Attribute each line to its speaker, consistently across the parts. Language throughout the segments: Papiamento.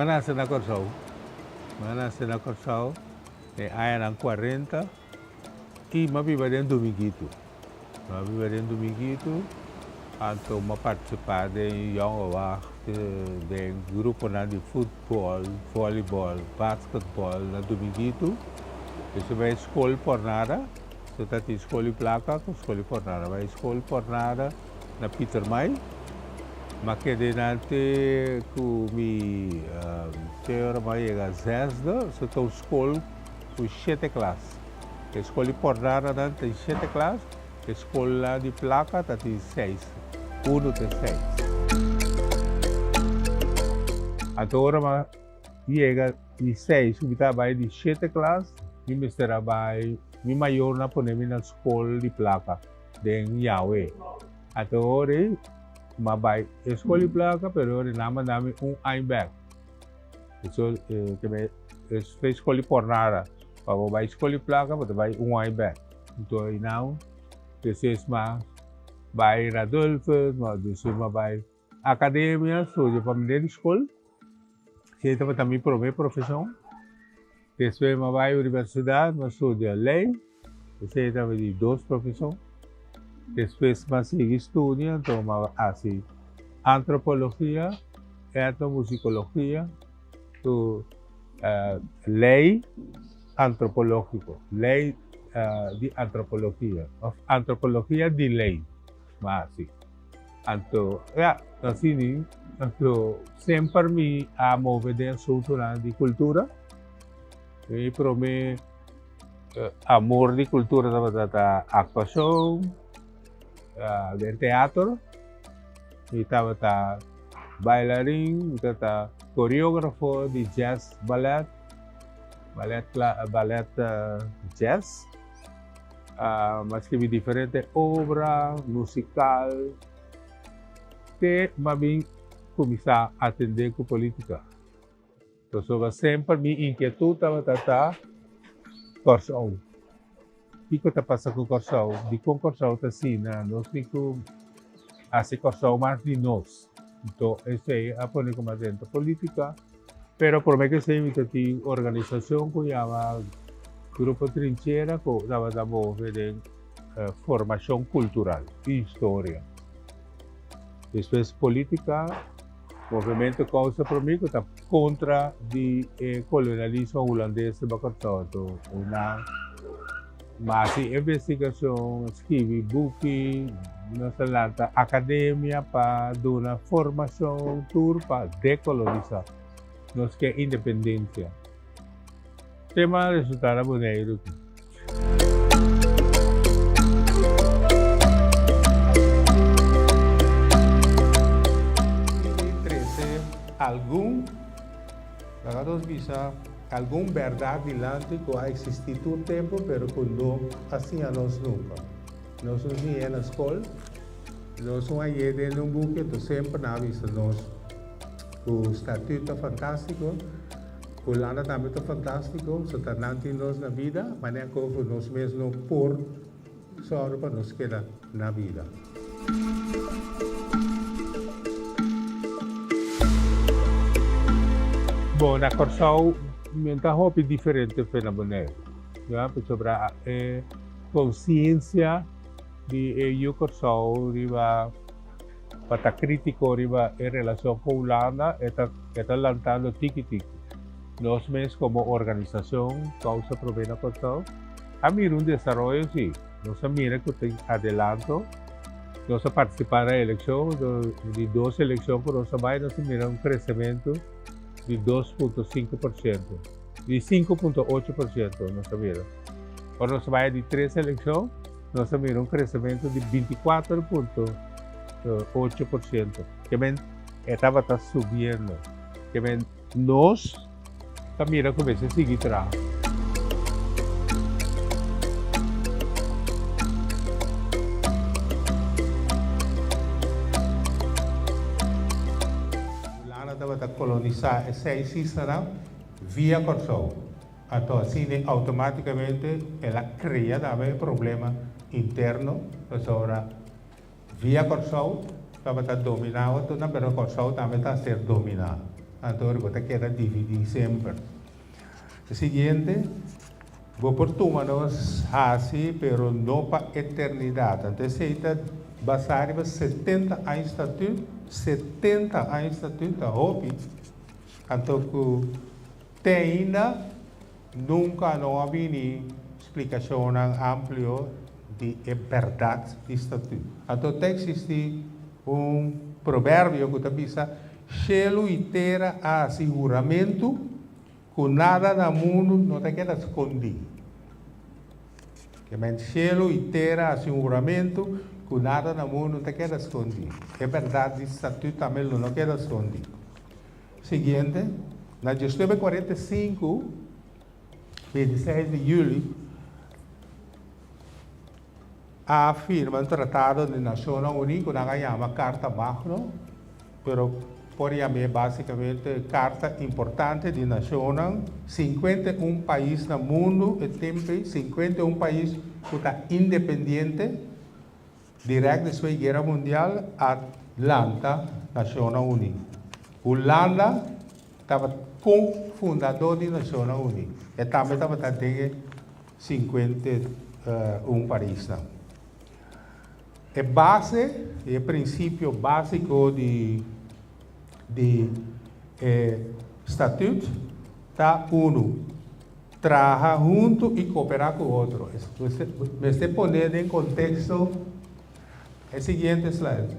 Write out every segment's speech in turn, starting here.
Speaker 1: M'a nase na Kòrsou. M'a nase na Kòrsou den añanan kuarenta i m'a biba den Dominguitu. M'a biba den Dominguitu, anto m'a partisipá den Jonge Wacht, den gruponan di futbòl, vòlibòl, basketbòl na Dominguitu. Esei bai skol Pornada, so ta tin skol di plaka ku skol di Pornada. Bai skol Pornada na Pietermaai. M'a keda einan te ku mi te ora m'a yega zesde, so ta un skol ku shete klas. E skol di Pornadanan tin shete klas, e skolnan di Plaka ta tin seis, unu te seis. Anto ora m'a yega di seis ku mi ta bai di shete klas, mi mester a bai, mi mayornan a pone mi na skol di Plaka den Yahwe. Anto ora ei m'a bai e skol di Plaka, pero ora ei nan a manda mi un aña bèk. Eso ke me e skol di Pornada. Pa bo bai skol di plaka bo ta bai un aña bek. Anto einan despues m'a bai Radulphus, despues m'a bai akademia studia pa mi den skol. Esei tabata mi prome profeshon. Despues m'a bai universidat m'a studia lei. Esei tabata di dos profeshon. Despues m'a sigui studia anto m'a hasi antropologia, etnomusikologia ku lei antropológiko, lei di antropologia òf antropologia di lei, m'a hasi. Anto, ya, asina anto semper mi a move den asuntunan di kultura. Mi promé amor di kultura tabata ta aktuashon den teatro. Mi tabata bailarin, mi tabata koreografo di jazz ballet, ballet ballet jazz. Mi a skribi diferente obra musikal te mi a bin kuminsá atendé ku politika. Pasobra semper mi inkietut tabata ta Kòrsou. Kiko ta pasa ku Kòrsou? Dikon Kòrsou ta asina? Nos tin ku hasi Kòrsou mas di nos. Anto esei a pone ku mas dentro politika. Pero prome ku esei mi ta tin organisashon ku yama Grupo Trinchera ku tabata move den formashon kultural i historia. Despues politika. Movemento Causa Promé ku ta kontra di e kolonialismo hulandes riba Kòrsou. Anto nan hasi investigashon, skibi buki, nos a lanta akademia pa duna formashon tur pa dekolonisá. Nos ke independensia. Tema resultá na Boneiru. Trese algun, laga nos bisa, algun bèrdat dilanti ku a eksistí tur tempu pero ku no a siña nos nunka. Nos no siñ'é na skol, nos no hañ'é den un buki, enton semper nan a bisa nos ku Statüt ta fantástiko. Hulanda tambe ta fantástiko, so ta nan tin nos na bida, manera ku nos mes no por sòru pa nos keda na bida. Bon, na Kòrsou mi ta hopi diferente fe na Boneiru, ya, pasobra e konsiensia di e yu Kòrsou riba pa ta krítiko riba e relashon ku Hulanda e ta e ta lantando tiki tiki. Nos mes komo organisashon Kousa Promé na Kòrsou a mira un desaroyo si. Nos a mira ku tin adelanto. Nos a partisipá na elekshon, di dos elekshon ku nos a bai nos a mira un kresementu di 2.5%, di 5.8% nos a mira. Ora nos a bai di tres elekshon nos a mira un kresementu di 24.8%. Ke men e tabata subiendo. Ke men nos ta mira ku mester sigui traha. Hulanda tabata kolonisá e seis islanan via Kòrsou. Anto asina outomátikamente el a krea tambe e problema interno pasobra via Kòrsou tabata dominá otronan pero Kòrsou tambe ta ser dominá. Anto bo ta keda dividí semper. E siguiente, Bo por tuma nos hasi, pero no pa eternidat. Anto esei ta basá riba 70 aña statüt. 70 aña statüt ta hopi. Anto ku te ainda nunka no a bini splikashonnan amplio di e bèrdat di statüt. Anto ta eksistí un proverbio ku ta bisa, Shelu i tera a hasi huramentu ku nada na mundu no ta keda skondí. Ke men shelu i tera a hasi un huramentu ku nada na mundu no ta keda skondí. E bèrdat di statüt tambe lo no keda skondí. Siguiente, na diesnuebe 45, 26 di yüli, a firma un tratado di Nashonnan Uní ku nan a yama Karta Magno, pero por yam'é básikamente Karta Importante di Nashonnan. 51 pais na mundu e tempu ei, 51 pais ku ta independiente, dirèkt despues di Guera Mundial a lanta Nashonnan Uní. Hulanda tabata ko-fundadó di Nashonnan Uní. E tambe tabata den e 51 paisnan. E base i e prinsipio básiko di di e statüt ta unu, traha huntu i koperá ku otro. Mester pone den konteksto e siguiente slide.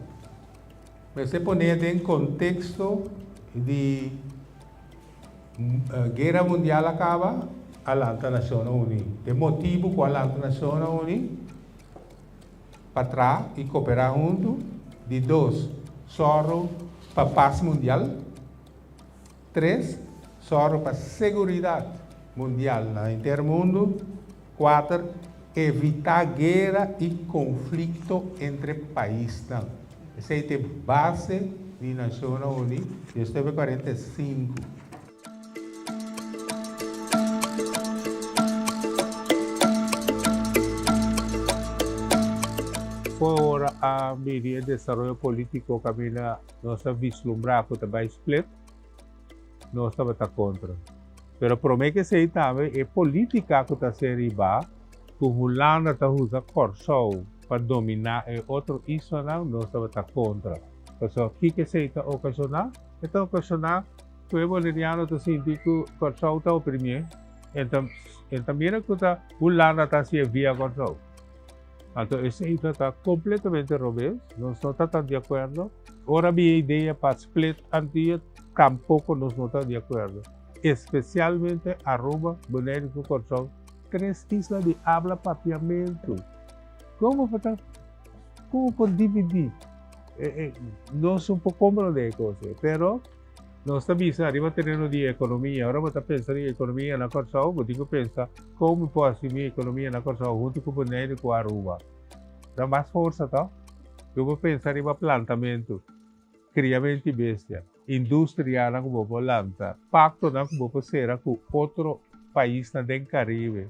Speaker 1: Mester pone den konteksto di Guera Mundial a kaba, a lanta Nashonnan Uní. E motibu ku a lanta Nashonnan Uní pa traha i koperá huntu, di dos, sòru pa pas mundial, tres, sòru pa seguridat mundial na henter mundu, kuater, evitá guera i konflikto entre paisnan. Esei ta e base di Nashonnan Uní, 1945. Por ora a midi e desaroyo polítiko kaminda nos a vislumbrá ku ta bai split, nos tabata kontra. Pero promé ku esei tambe e polítika ku ta ser ribá ku Hulanda ta usa Kòrsou pa dominá e otro islanan, nos tabata kontra. Pasobra kiko esei ta okashoná? E ta okashoná ku e boneriano ta sinti ku Kòrsou ta oprimié. E ta mira ku ta Hulanda ta hasié via Kòrsou. Anto esei ta ta kompletamente robes, nos no ta tan di akuerdo. Ora bin e idea pa split Antia, tampoko nos no ta di akuerdo. Espesialmente Aruba, Boneiru ku Kòrsou, tres isla di abla papiamentu. Komo por ta, komo por dividí? Nos un por komprondé e kos ei, pero nos ta bisa riba tereno di ekonomia. Ora bo ta pensa di ekonomia na Kòrsou, bo tin ku pensa kon mi por hasi mi ekonomia na Kòrsou huntu ku Boneiru ku Aruba. Da mas forsa tò. Bo por pensa riba plantamentu, kriamentu di bestia, industrianan ku bo por lanta, paktonan ku bo por sera ku otro paisnan den Karibe.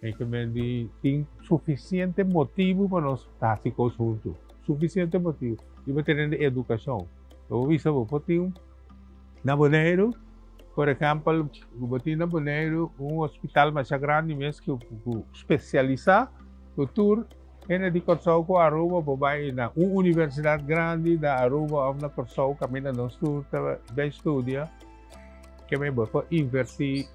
Speaker 1: E ke men di tin sufisiente motibu pa nos hasi kos huntu. Sufisiente motibu. Riba tene di edukashon. Bo por bisa bo por tin na Boneiru, por ehèmpel, bo tin na Boneiru un hospital masha grandi mes ku spesialisá ku tur hende di Kòrsou ku Aruba por bai na un universidat grandi na Aruba òf na Kòrsou kaminda nos tur ta bai studia. Ke men bo por invertí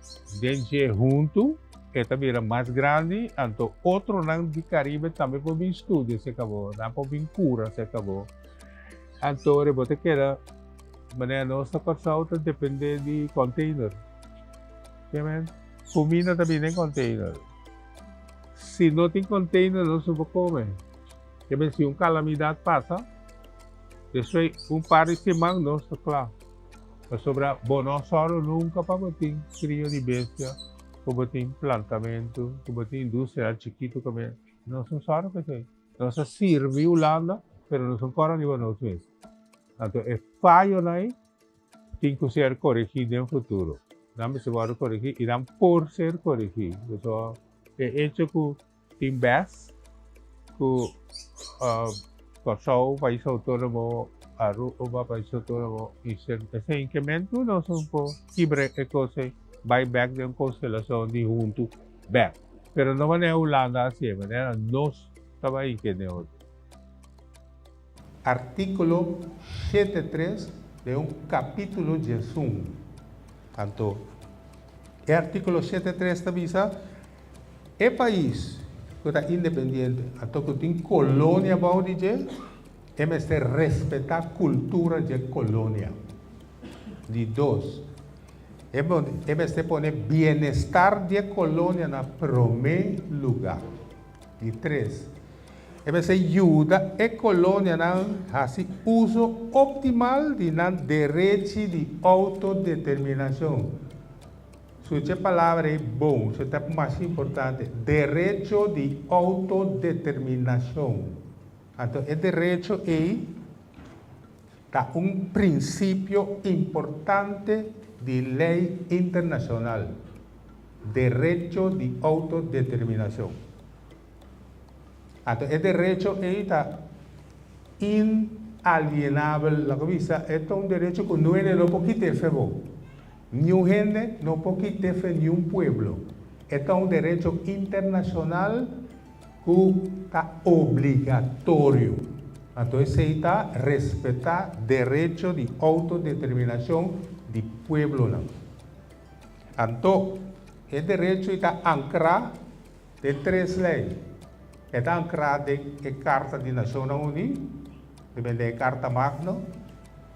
Speaker 1: den dje huntu, e ta bira mas grandi, anto otronan di Caribe tambe por bin studia serka bo, nan por bin kura serka bo. Anto ora bo ta keda, manera nos na Kòrsou ta dependé di container. Ke men kuminda ta bini den container. Si no tin container nos no por kome. Ke men si un kalamidat pasa, despues un par di siman nos ta kla. Pasobra bo no sòru nunka pa bo tin krio di bestia, ku bo tin plantamentu, ku bo tin industrianan chikitu kaminda. Nos no sòru pa esei. Nos a sirbi Hulanda, pero nos no kòrda riba nos mes. Anto e fayonan ei tin ku ser koregí den futuro. Nan mester wòrdu koregí i nan por ser koregí. Pasobra e echo ku tin bes ku Kòrsou, pais outónomo, Aruba pa Autónomo i esei inkementu nos un por kibra e kos ei bai bèk den un konstelashon di huntu bèk. Pero no manera Hulanda a hasié, manera nos tabata inkende otro.
Speaker 2: Artíkulo 73 den un kapítulo 11. Anto, e artíkulo 73 ta bisa, E pais ku ta independiente anto ku tin kolonia bou di dje, e mester respetá kultura dje kolonia. Di dos, e e mester pone bienestar dje kolonia na promé lugá. Di tres, e mester yuda e kolonianan hasi uso optimal di nan derechi di outodeterminashon. Suche palabra ei bon, su ta mas importante, derecho di outodeterminashon. Anto e derecho ei ta un prinsipio importante di lei internashonal, derecho di outodeterminashon. Anto e derecho ei ta inalienabel, loke bisa e ta un derecho ku no hende no por kit'é fe bo. Niun hende no por kit'é fe niun pueblo. E ta un derecho internashonal ku ta obligatorio. Anto esei ta respetá derecho di outodeterminashon di pueblonan. Anto e derecho ei ta ankrá den tres lei. E ta ankrá den e Karta di Nashonnan Uní, den e Karta Magno.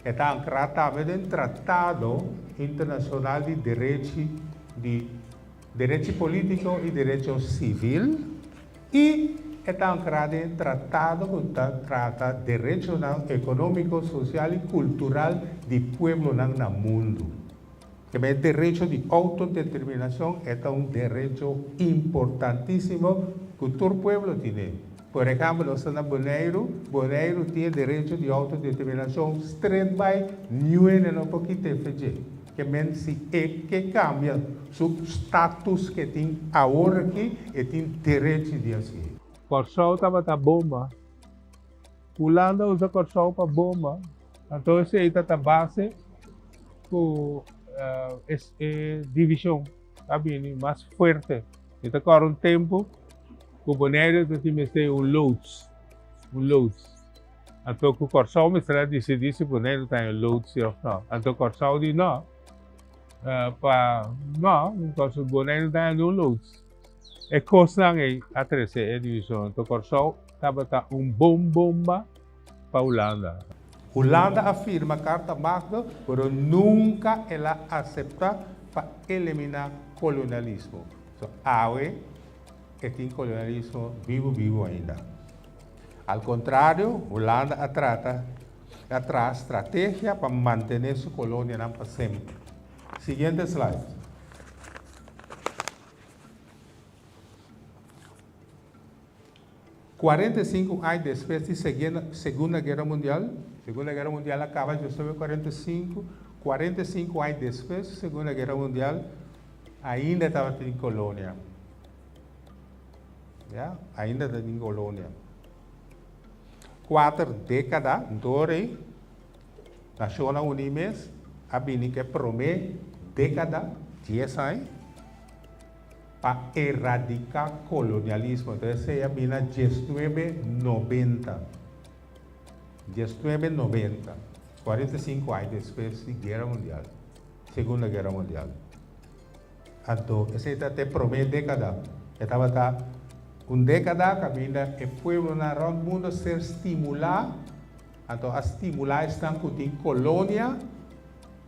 Speaker 2: E ta ankrá tambe den Tratado Internashonal di Derechi di Derechi Polítiko i Derecho Sivil i e ta ankrá den Tratado ku ta trata derechonan ekonómiko, sosial i kultural di pueblonan na mundu. Keme e derecho di outodeterminashon e ta un derecho importantísimo ku tur pueblo tine. Por ehèmpel nos ta na Boneiru, Boneiru tin e derecho di outodeterminashon stret bai, niun hende no por kit'é fe dje. Ke men si e ke kambia su status ke tin awor aki, e tin derechi di hasié.
Speaker 1: Kòrsou tabata bomba. Hulanda usa Kòrsou pa bomba. Anto esei ta ta base ku e divishon a bini mas fuerte. Mi ta kòrda un tempu ku Boneiru ta tin mester un loods, un loods. Anto ku Kòrsou mester a disidí si Boneiru ta haña loods sí òf nò. Anto Kòrsou di nò, pa nò, pasobra Boneiru ta haña un loods. E kosnan ei a trese e divishon. Anto Kòrsou tabata un bon bomba pa Hulanda.
Speaker 2: Hulanda a firma Carta Magno, pero nunca el a acepta pa elimina colonialismo. So awe e tin colonialismo bibu bibu ainda. Al contrario, Hulanda a trata a traha strategia pa mantene su colonianan pa semper. Siguiente slide. 45 aña despues di Segunda Guera Mundial, Segunda Guera Mundial a kaba djesnuebe 45, 45 aña despues di Segunda Guera Mundial ainda tabatin kolonia. Ya, ainda tabatin kolonia. Kuater dékada dor ei, Nashonnan Uní mes a bini ku e promé dékada, dies aña, pa eradiká kolonialismo. Entonces esei a bini na 1990. 1990, 45 aña despues di Guera Mundial, Segunda Guera Mundial. Anto esei ta e promé dékada. E tabata un dékada kaminda e pueblonan rònt mundu a ser stimulá, anto a stimulá esnan ku tin kolonia,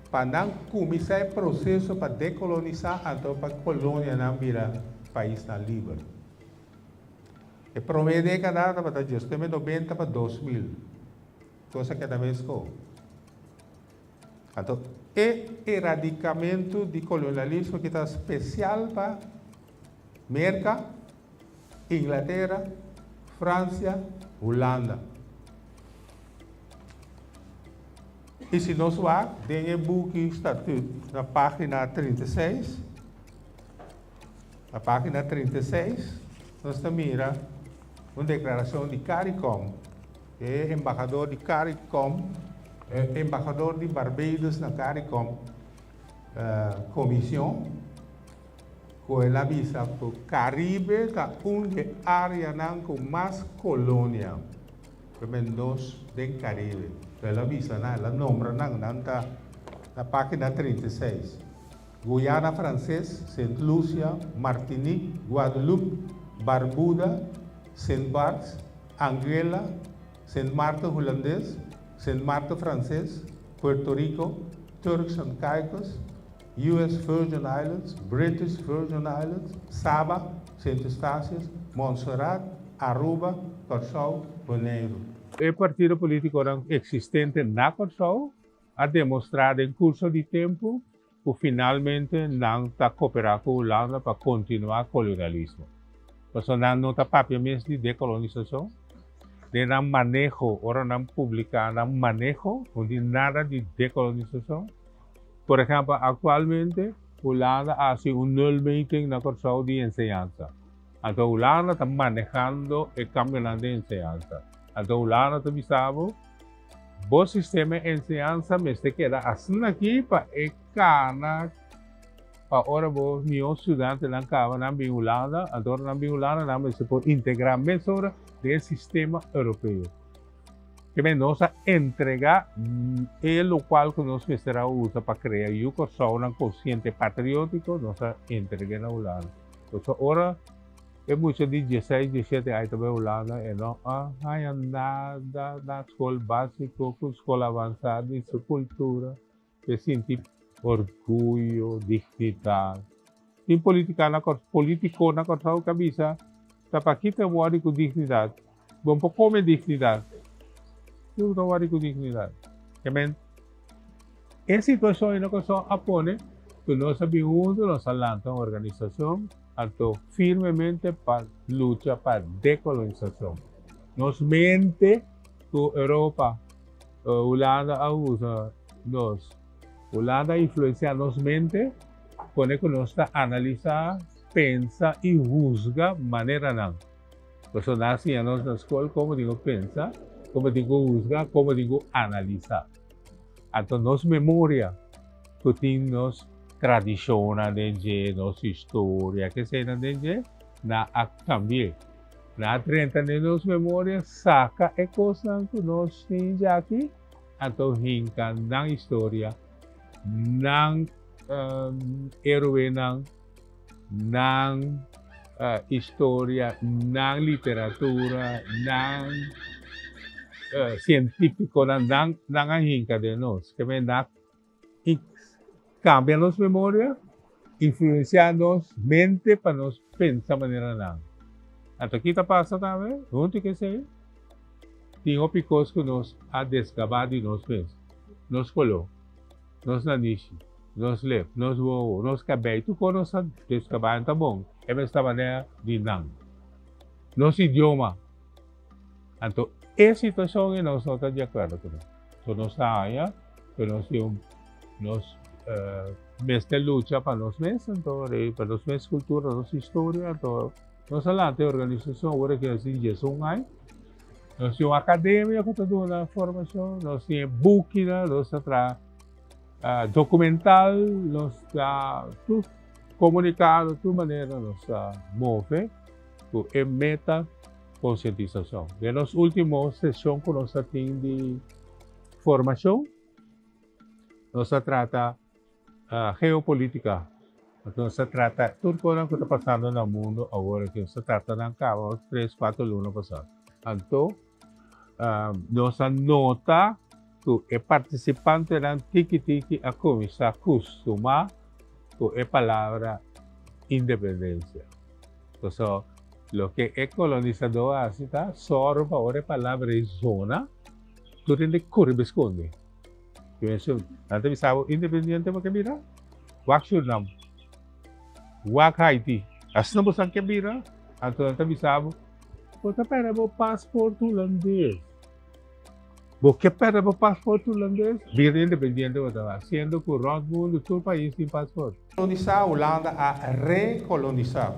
Speaker 2: Pa nan kuminsá e proseso pa dekolonisá anto pa kolonianan bira paisnan liber. E promé dékada tabata 1990 pa 2000. Kos a keda meskó. Anto e eradikamentu di kolonialismo ki ta spesial pa Merka, Inglatera, Fransia, Hulanda. I si nos wak den e buki Statut na página 36, na página 36 nos ta mira un deklarashon di Caricom. E embahador di Caricom. Embahador di Barbados na CARICOM Comision cu el a bisa cu Caribe ta un di e areanan cu mas colonia, primer nos den Caribe. El a bisa nan, el a nombra nan, nan ta na pagina 36. Guyana Frances, Sint Lucia, Martinique, Guadeloupe, Barbuda, Sint Barts, Anguilla, Sint Maarten Hulandes, Sint Maarten Frances, Puerto Rico, Turks and Caicos, US Virgin Islands, British Virgin Islands, Saba, Sint Eustatius, Montserrat, Aruba, Kòrsou, Boneiru.
Speaker 1: E partido polítikonan eksistente na Kòrsou a demostrá den kurso di tempu ku finalmente nan ta koperá ku Hulanda pa kontinuá kolonialismo. Pasobra nan no ta papia mes di dekolonisashon. Den nan maneho, ora nan publiká nan maneho, no tin nada di dekolonisashon. Por ehèmpel, aktualmente Hulanda a hasi un nulmeting na Kòrsou di enseñansa. Anto Hulanda ta manehando e kambionan den enseñansa. Anto Hulanda ta bisa bo, Bo sistema di enseñansa mester keda asina aki pa e kana pa ora bo mihó studiantenan kaba nan bin Hulanda, anto ora nan bin Hulanda nan mester por integrá mesora den e sistema europeo. Keme nos a entregá e lokual ku nos mester a usa pa krea yu Kòrsounan konsiente patriótiko, nos a entreg'é na Hulanda. Pasobra ora E mucha di dieseis, diesiete aña ta bai Hulanda e no a haña nada na skol básiko ku skol avansá di su kultura. E sinti orguyo, dignidat. Tin politika na Kòrsou, politiko na Kòrsou ku a bisa ta pakí ta wòrdu ku dignidat. Bo no por kome dignidat. Tur ta wòrdu ku dignidat. Ke men e situashon ei na Kòrsou a pone ku nos a bin huntu, nos a lanta un organisashon. Anto firmemente pa lucha pa dekolonisashon. Nos mente ku Europa, Hulanda a usa nos. Hulanda a influensiá nos mente pone ku nos ta analisá, pensa i husga manera nan. Pasobra nan a siña nos na skol komo tin ku pensa, komo tin ku husga, komo tin ku analisá. Anto nos memoria ku tin nos tradishonnan den dje, nos historia, keseinan den dje, nan a kambi'é. Nan a drenta den nos memoria, saka e kosnan ku nos tin djaki, anto hinka nan historia, nan héroenan, nan historia, nan literatura, nan sientífikonan, nan nan a hinka den nos. Ke men nan a kambia nos memoria, influensiá nos mente pa nos pensa manera nan. Anto ki ta pasa tambe? Huntu ku esei, tin hopi kos ku nos a desgabá di nos mes, nos koló, nos nanishi. Nos lep, nos wowo, nos kabei, tur kos nos ta deskabá, ta bon. E mester ta manera di nan. Nos idioma. Anto e situashon ei nos no ta di akuerdo ku nan. So nos ta haña ku nos tin un, nos mester lucha pa nos mes, anto pa nos mes kultura, nos historia, anto nos a lanta e organisashon awor aki nos tin 11 aña. Nos tin un akademia ku ta duna formashon, nos tin e bukinan, nos ta traha. Documental nos ta tur comunicado tur manera nos ta move cu e meta concientisacion. Den nos ultimo sesion cu nos ta tin di formacion nos ta trata geopolitica. Nos ta trata tur cosnan cu ta pasando na mundo awor aki. Nos ta trata nan caba tres cuatro luna pasa. Anto nos a nota ku e partisipantenan tiki tiki a kuminsá kustumá ku e palabra independensia. Pasobra loke e kolonisadó a hasi ta sòru pa ora e palabra ei zona, tur hende kore bai skonde. Nan ta bisa bo independiente bo ke bira? Wak Surnam, wak Haiti. Asina bo sa ke bira? Anto nan ta bisa bo, bo ta pèrdè bo pasport hulandes. Bo ke pèrdè bo pasport hulandes? Bira independiente bo ta hasiendo ku rònt mundu tur pais tin pasport.
Speaker 2: Kolonisá, Hulanda a rekolonisá.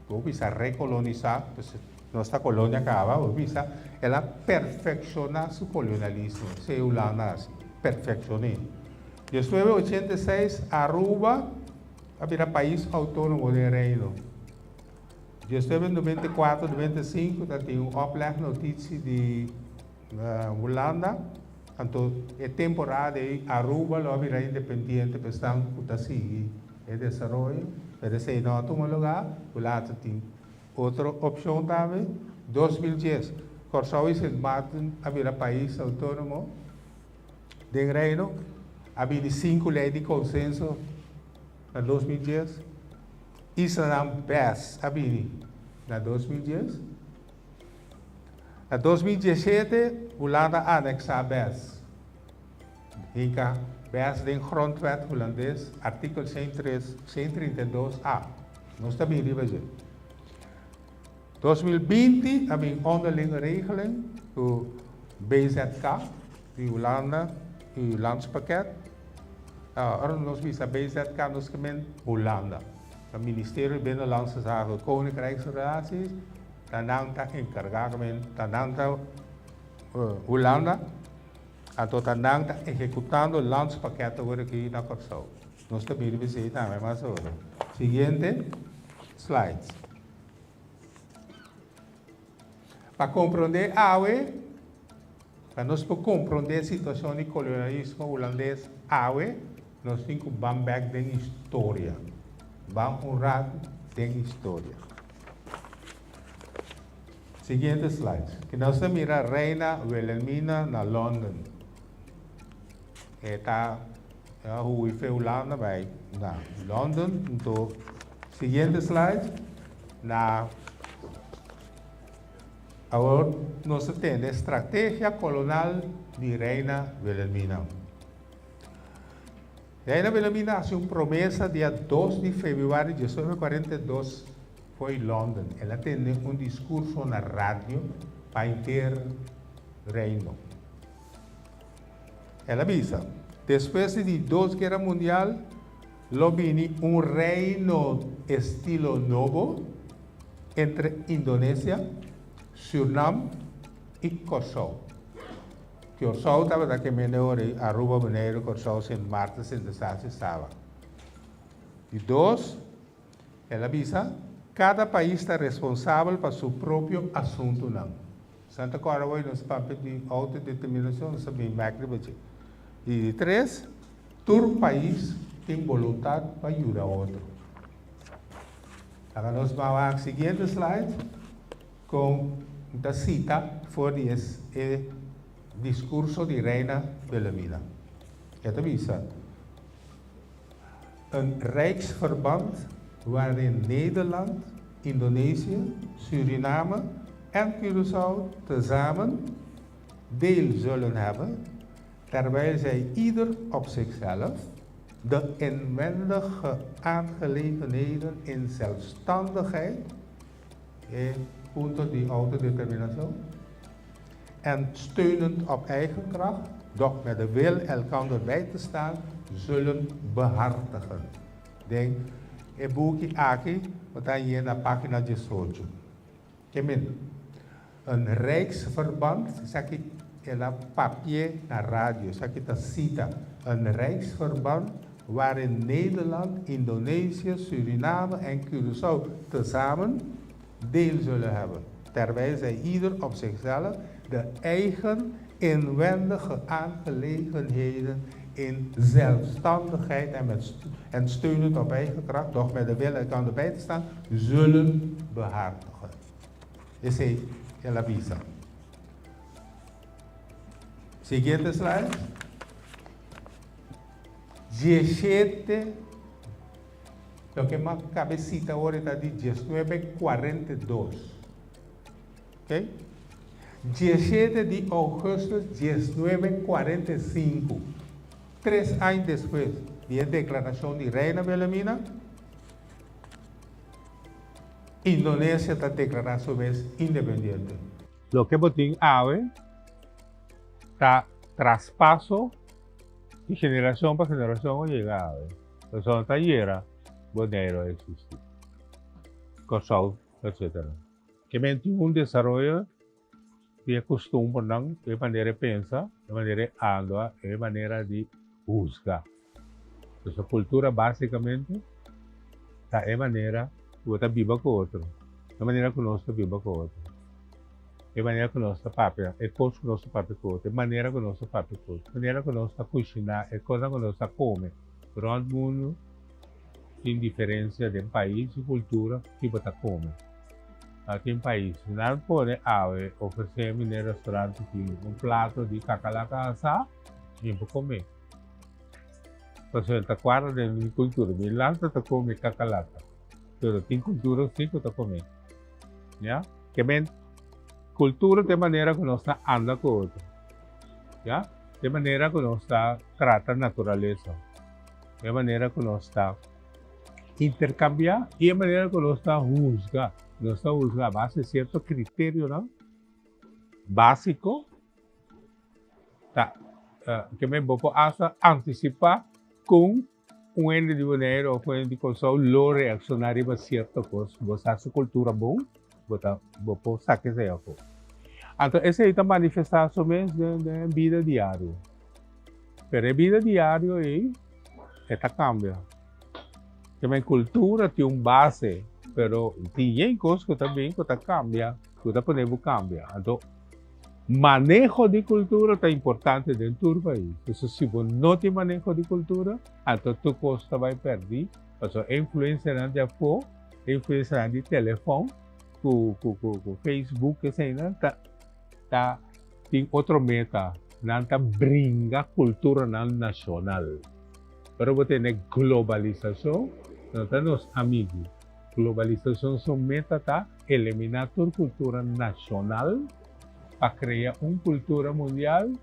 Speaker 2: Bo bisa rekolonisá, pues. Nos ta kolonia kaba, bo bisa, el a perfekshoná su kolonialismo, esei Hulanda a hasi, perfekshon'é. 1986 Aruba a bira pais outónomo den Reino. 1994, 95 ta tin un oplegnotitie di Hulanda, anto e temporada ei Aruba lo a bira independiente pa esnan ku ta sigui e desaroyo, pero esei no a tuma lugá, Hulanda tin otro opshon tambe. 2010, Kòrsou i Sint Maarten a bira pais outónomo den Reino, a bini sinku lei di konsenso na 2010, islanan bes a bini na 2010. Na 2017 Hulanda a aneksá bes. Hinka bes den Grondwet Hulandes, artíkel 132 a. Nos ta bin riba dje. 2020 a bin onderlinge regeling ku BZK di Hulanda i Landspakket. Ora nos bisa BZK nos ke men Hulanda. Ta Ministerio di Binnenlandse Zaken, Koninkrijksrelaties. Ta nan ta enkargá ku men, ta nan ta Hulanda, anto ta nan ta ehekutando landspakket awor aki na Kòrsou. Nos ta bini bisei tambe mas ora. Siguiente slides. Pa komprondé awe, pa nos por komprondé situashon di kolonialismo hulandes awe, nos tin ku ban bèk den historia. Ban un ratu den historia. Siguiente slide. Ki nos ta mira Reina Wilhelmina na London. E ta hui fe Hulanda bai na London. Anto, siguiente slide. Na awor nos ta tende strategia kolonal di Reina Wilhelmina. Reina Wilhelmina hasi un promesa dia 2 di febrüari 1942 Fo'i London el a tende un diskurso na radio pa henter Reino. El a bisa, Despues di di dos Guera Mundial lo bini un reino estilo nobo entre Indonesia, Surnam i Kòrsou. Kòrsou tabata ke mende ora ei Aruba, Boneiru, Kòrsou, Sint Maarten, Sint Eustatius, Saba. Di dos. El a bisa, Kada pais ta responsabel pa su propio asuntunan. Santa Cora awor nos papia di autodeterminacion, nos ta bin bek riba dje. I di tres, tur pais tin boluntad pa yuda otro. Laga nos ban wak siguiente slide con ta cita for di e discurso di Reina Wilhelmina. E ta bisa. Een rijksverband waarin Nederland, Indonesië, Suriname en Curaçao tezamen deel zullen hebben, terwijl zij ieder op zichzelf de inwendige aangelegenheden in zelfstandigheid, e punto di autodeterminacion, en steunend op eigen kracht, doch met de wil elkander bij te staan, zullen behartigen. Den e buki aki bo ta hañ'é na página 18. Ke men? Een rijksverband, esaki el a papi'é na radio, esaki ta sita, Een rijksverband waarin Nederland, Indonesië, Suriname en Curaçao tezamen deel zullen hebben, terwijl zij ieder op zichzelf de eigen inwendige aangelegenheden in zelfstandigheid en, met en steunend op eigen kracht, doch met de wil elkander bij te staan, zullen behartigen. Esei el a bisa. Siguiente slide. 17 Loke m'a cabe cita awor e ta di 1942. Ok? 17 di augustus 1945, tres aña despues di e declaracion di Reina Wilhelmina, Indonesia ta declara su mes independiente. Loke bo tin awe ta traspaso di generacion pa generacion a yega awe. Pasobra ta yera Boneiru a existi, Kòrsou, etcetera.
Speaker 1: Ke men tin un desaroyo di e kustumbernan, e manera di pensa, e manera di anda, e manera di husga. Pasobra kultura básikamente ta e manera ku bo ta biba ku otro, e manera ku nos ta biba ku otro, e manera ku nos ta papia, e kos ku nos ta papia ku otro, e manera ku nos ta papia ku otro, e manera ku nos ta kushiná, e kosnan ku nos ta kome. Rònt mundu tin diferensia den pais i kultura ki bo ta kome. Na tin pais, si nan pone awe ofresé mi den restaurant tin un plato di kakalaka asá, mi por kome. Pasobra ta kuadra den mi kultura. Mi lanta ta kome kakalaka, pero tin kultura si ku ta kome. Ya? Ke men kultura ta e manera ku nos ta anda ku otro. Ya? Ta e manera ku nos ta trata naturalesa. E manera ku nos ta interkambiá i e manera ku nos ta husga. Nos ta husga a base di sierto kriterionan básiko ta ke men bo por asta antisipá kon un hende di Boneiru òf un hende di Kòrsou lo reakshoná riba sierto kos. Bo sa su kultura bon, bo ta bo por saka esei afó. Anto esei ta manifestá su mes den bida diario. Pero e bida diario ei e ta kambia. Te kultura tin un base, pero tin yen kos ku ta bin ku ta kambia, ku ta pone bo kambia. Anto maneho di kultura ta importante den tur pais. Pasobra si bo no tin maneho di kultura, anto tur kos ta bai pèrdí. Pasobra e influensianan di afó, e influensianan di telefòn ku ku ku Facebook eseinan ta ta tin otro meta, nan ta bringa kulturanan nashonal. Ora bo tene globalisashon, no ta nos amigu. Globalisashon su meta ta eliminá tur kultura nashonal pa krea un kultura mundial.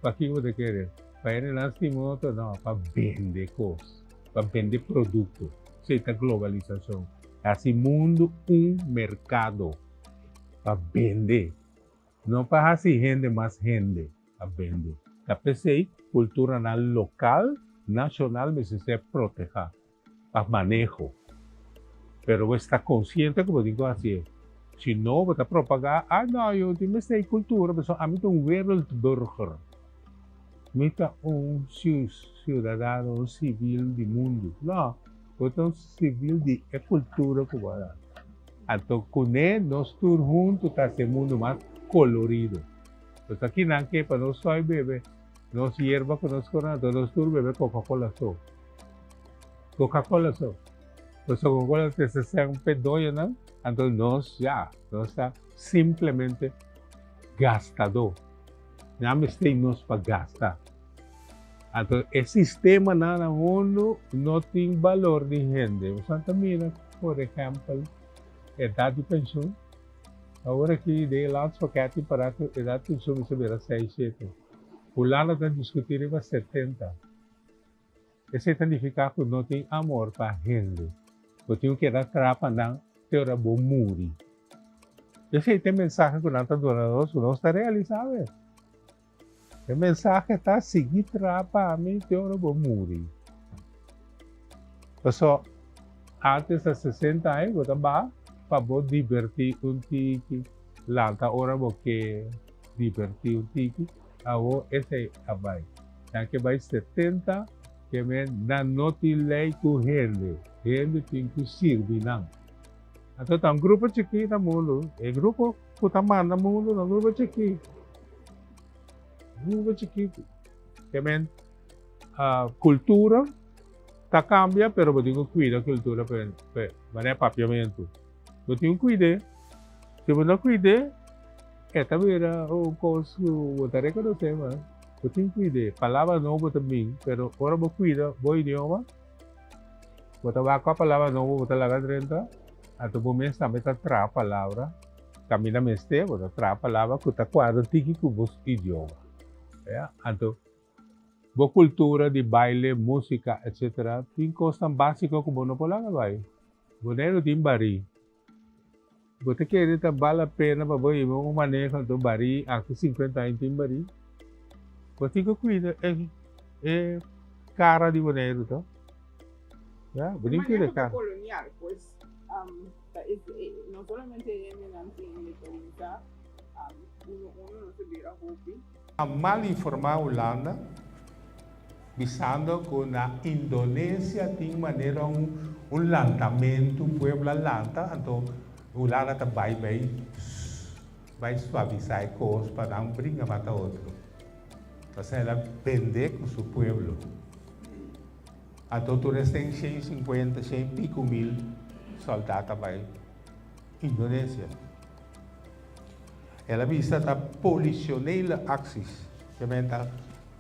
Speaker 1: Pakiko bo ta kere? Pa hendenan stima otro? No, pa bende kos, pa bende produkto. Esei ta globalisashon. Hasi mundu un merkado pa bende. No pa hasi hende mas hende, pa bende. Ta p'esei kulturanan lokal, nashonal mester ser protehá pa maneho. Pero bo esta konsiente ku bo tin ku hasié. Si no, bo ta propagá, ah no, yo tin mester e kultura pasobra ami ta un wereldburger. Mi ta un siudadano, un sivil di mundu. No, bo ta un sivil di e kultura ku bo a dal. Anto kuné nos tur huntu ta hasi e mundu mas kolorido. Nos ta kinan ke pa nos stòi bebe nos yerba ku nos kona, anto nos tur bebe Coca-Cola so. Coca-Cola so. Pasobra Coca-Cola ta trese sèn p'e doñonan, anto nos ya, nos ta simplemente gastadó. Nan mester nos pa gasta. Anto e sistemanan na mundu no tin balor di hende. Boso ta mira, por ehèmpel, edat di penshun. Awor aki den e landspaket tin pará ku edat di penshun mester bira seis, shete. Hulanda ta diskutí riba 70. Esei ta nifiká ku no tin amor pa hende. Bo tin ku keda traha pa nan te ora bo muri. Esei ta e mensahe ku nan ta duna nos ku nos ta realisá awe. E mensahe ta, sigui traha pa mi te ora bo muri. Pasobra antes ta 60 aña bo ta baha pa bo dibertí un tiki, lanta ora bo ke dibertí un tiki, awor esei a bai. Nan ke bai 70 ke men nan no tin lei ku hende, hende tin ku sirbi nan. Anto ta un grupo chikí na mundu, e grupo ku ta manda mundu ta un grupo chikí, grupo chikitu. Ke men kultura ta kambia pero bo tin ku kuida kultura pe manera papiamentu. Bo tin ku kuid'é, si bo no kuid'é e ta bira un kos ku bo ta rekonosé mas. Bo tin ku kuid'é. Palabra nobo ta bin, pero ora bo kuida bo idioma, bo ta wak kua palabra nobo bo ta laga drenta, anto bo mes tambe ta traha palabra kaminda mester, bo ta traha palabra ku ta kuadra tiki ku bo idioma. Ya, anto bo kultura di baile, músika, etsetera, tin kosnan básiko ku bo no por laga bai. Boneiru tin barí. Bo ta kere ta bal la pena pa bo hiba un maneho anto barí aki 50 aña tin barí? Bo tin ku kuida e e kara di Boneiru to. Ya, bo tin ku kuida e kara.
Speaker 3: Maneho ta kolonial, pues. Ta es, e, no solamente hendenan tin independensa, uno uno nos a bira hopi.
Speaker 2: A mal informá Hulanda bisando ku na Indonesia tin manera un un lantamentu, pueblo a lanta, anto Hulanda ta bai bai bai suavisá e kos pa nan bringa mata otro. Pasobra el a bende ku su pueblo. Anto tur esei 150, shen i piku mil sòldat ta bai Indonesia. El a bisa ta politionele acties, ke men ta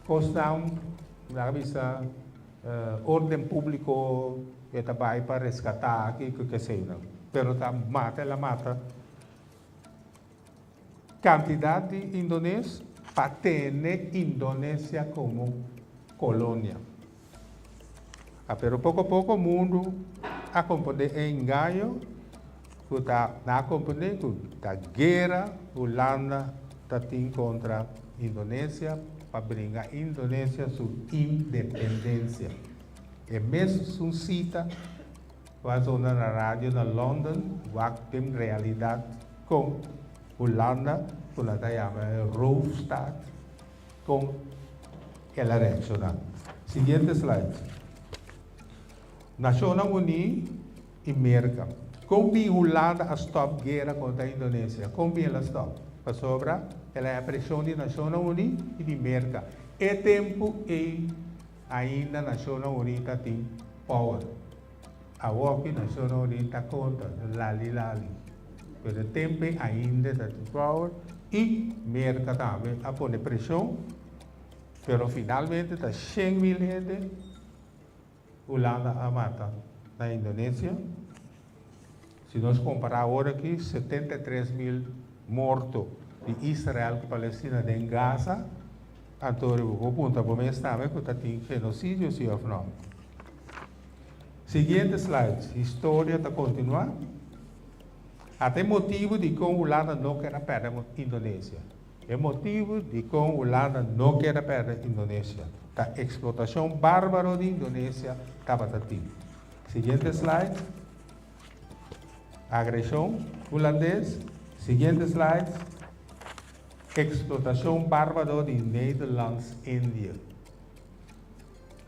Speaker 2: kosnan, nan a bisa orden públiko e ta bai pa reskatá kiko keseinan, pero ta mata el a mata kantidat di indones pa tene Indonesia komo kolonia. A Pero poko poko mundu a komprondé e engaño ku ta nan a komprondé ku ta guera Hulanda ta tin kontra Indonesia pa bringa Indonesia su independensia. E mes un sita ku a zona na radio na London wak den realidat kon Hulanda ku nan ta yama e roofstaat Kon el a reakshoná? Siguiente slide. Nashonnan Uní i Merka. Kon bin Hulanda a stòp guera kontra Indonesia? Kon bin el a stòp? Pasobra el a haña preshon di Nashonnan Uní i di Merka. E tempu ei ainda Nashonnan Uní ta tin power. Awoki Nashonnan Uní ta kontra lali lali. Pero e tempu ei ainda ta tin power i Merka tambe a pone preshon, pero finalmente ta 100.000 hende Hulanda a mata na Indonesia. Si nos kompará awor aki 73.000 morto di Israel ku Palestina den Gaza, anto bo por puntra bo mes tambe ku ta tin genosidio si òf no. Siguiente slide, historia ta kontinuá. Ata e motibu dikon Hulanda no ker a pèrdè Indonesia. E motibu dikon Hulanda no ker a pèrdè Indonesia ta eksplotashon bárbaro di Indonesia tabata tin. Siguiente slide. Agreshon hulandes. Siguiente slide. Eksplotashon bárbaro di Nederlands-Indië.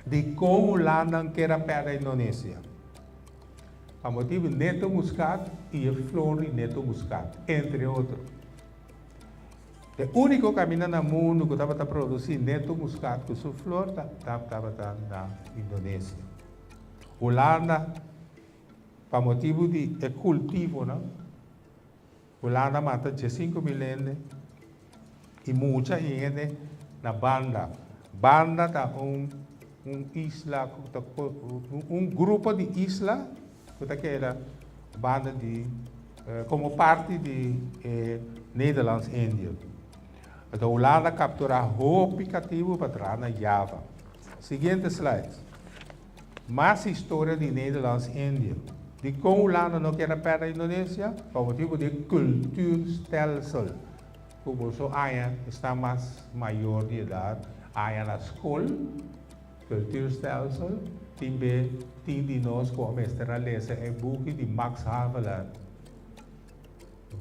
Speaker 2: Dikon Hulanda ker a pèrdè Indonesia? Pa motibu Neto Muscat i e flor di Neto Muscat, entre otro. E úniko kaminda na mundu ku tabata produsí Neto Muscat ku su flor tabata na Indonesia. Hulanda, pa motibu di e kultivonan, Hulanda mata 15.000 hende i mucha i hende na Banda. Banda ta un un isla ku ta un grupo di isla ku ta keda banda di komo parti di e Nederlands Indië. Anto Hulanda kapturá hopi katibu pa traha na Java. Siguiente slide. Mas historia di Nederlands Indië. Dikon Hulanda no kier a pèrdè Indonesia? Pa motibu di e cultuurstelsel ku boso aña esnan mas mayor di edat aña na skol. Cultuurstelsel tin be tin di nos ku a mester a lesa e buki di Max Havelaar,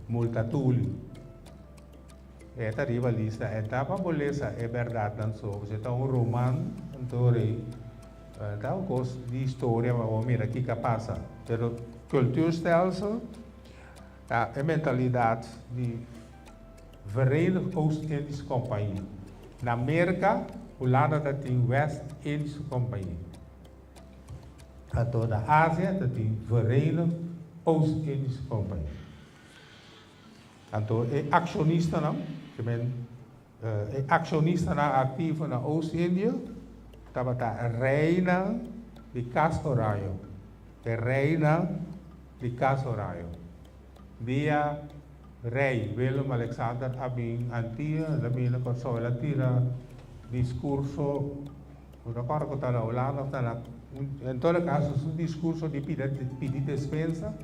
Speaker 2: Multatuli. E ta riba lista, e ta pa bo lesa e bèrdatnan so, pasobra e ta un roman, anto rei ta un kos di historia pa bo mira kiko a pasa. Pero cultuurstelsel ta e mentalidat di Verenigd Oost-Indische Compagnie. Na Merka, Hulanda ta tin West-Indische Compagnie. Anto na Asia ta tin Verenigd Oost-Indische Compagnie. Anto e akshonistanan, ke men e akshonistanan aktivo na Oost-Indië tabata reina di Kas Oraño, e reina di Kas Oraño. Dia Rei Willem Alexander a bin Antia, el a bin na Kòrsou, el a tira diskurso, mi no kòrda ku ta na Hulanda òf ta na, en todo kaso su diskurso di pidi despensa.